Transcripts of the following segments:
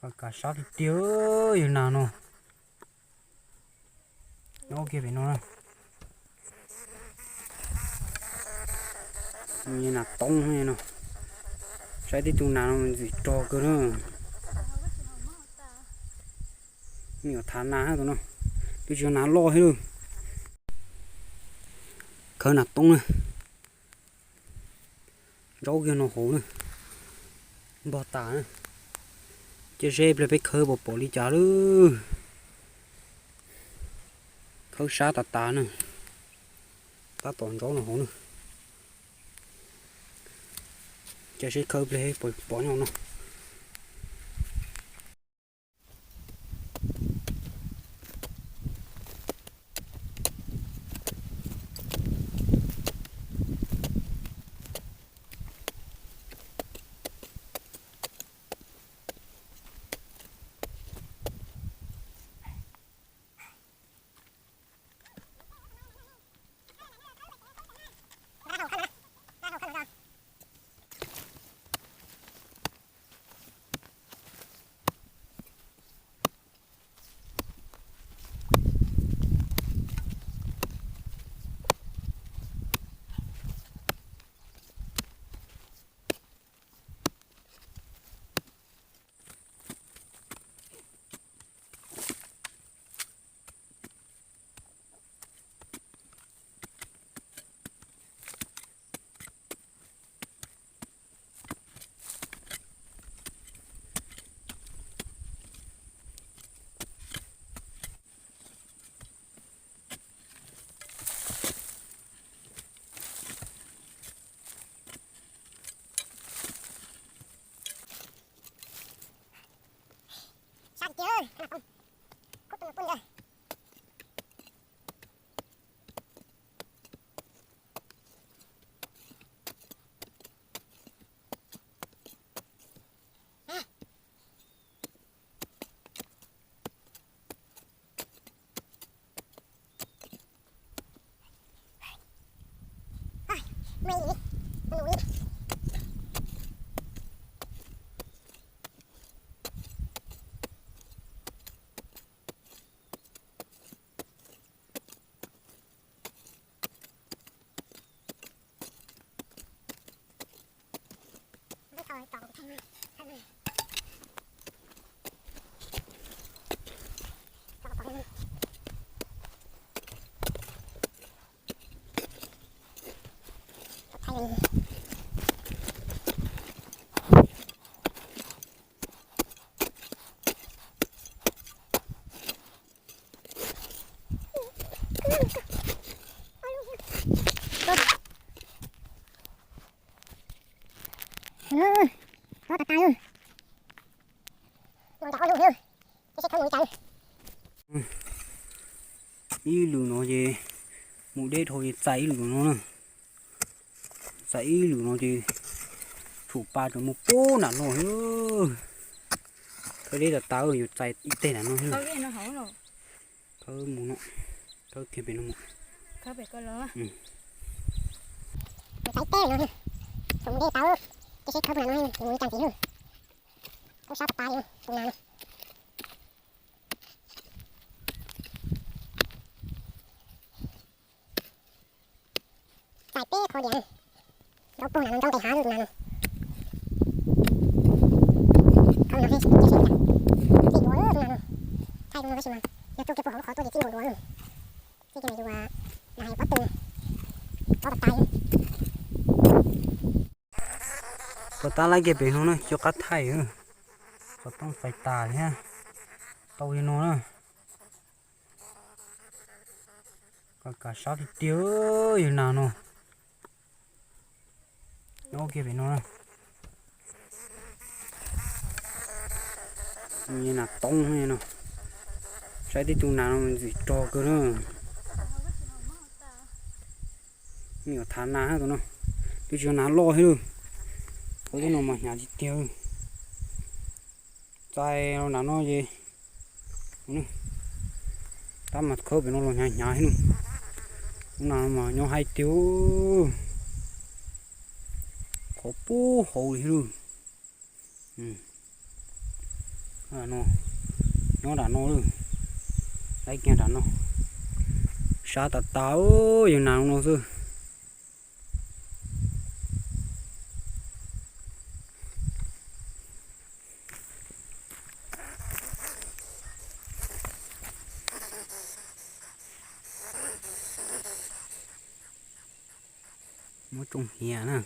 Kav sab tiag tiag, yog nas no. Nyob kiag pem no na. Nas toob no. Saib tib tug nas no ntxim rog kawg na. Me nyuam thav nas tus no. Twb tsis yog nas loj thiab lauj. Khawb nas toob na. Ntsaub kiag no hauv na. Npog tas na. Cia seb pliag peb khawb puas pom li cas lawm. Khawb sab tas tas na. Tab tom ntsaub no hauv na. Cia seb khawb pliag puas pom nyob no. Ib lwm no ces mus deb dhau ces txais ib lwm no na. Txais ib lwm no ces tshum pa rau mus pub nram no. Khawb deb tas tas yuav txais ib teg nram no. Khawb mus no, khawb kiag pem no mus. Txais teb no, thaum mus deb tas, cia seb khawb puag nram no mus ib cag ntxiv. Khawb sab tas tas li tus nas no. Txais peb qho diam, ntsaub puag nram no, ntsaub nqis hav tus nas no. Khawb no thiab cia seb ua cas, txij duav tus nas no. Thaij no tab sis mas yog tsuj kiag puag hauv lub qhov tuaj ces txij nkaus duav. Txij kiag ntawm yus, nas hais pob tw, pob tas tas. Puas tab lab kiag pem no na, cov qab thaij, qhov tooj fais tas thiab. Tau li no na. Kav sab tiag tiag, yog nas no. Nyob kiag pem no na. Nas toob no. Saib tib tug nas no ntxim rog kawg na. Me nyuam thav nas tus no. Twb tsis yog nas loj thiab lauj. Khawb tib no mas hnyav tiag tiag. Txais nram no ces tab mas khawb pem no los hnyav hnyav thiab lauj. Lub nas mas nyob haib tiag. Qhov pub hauv li thiab lauj. No, nyob nram no lawm, laib kiag nram no, sab tas tas, yog nas no xwb. Muab tsoo hiam na,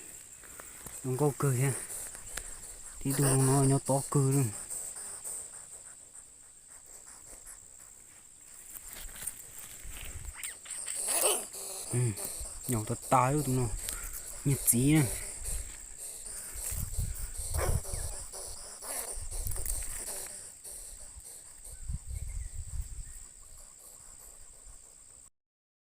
zoo nkauj kawg thiab. Tib tug no nyob tob kawg li. Nyaum tas tas tus no, nyiag txiv na.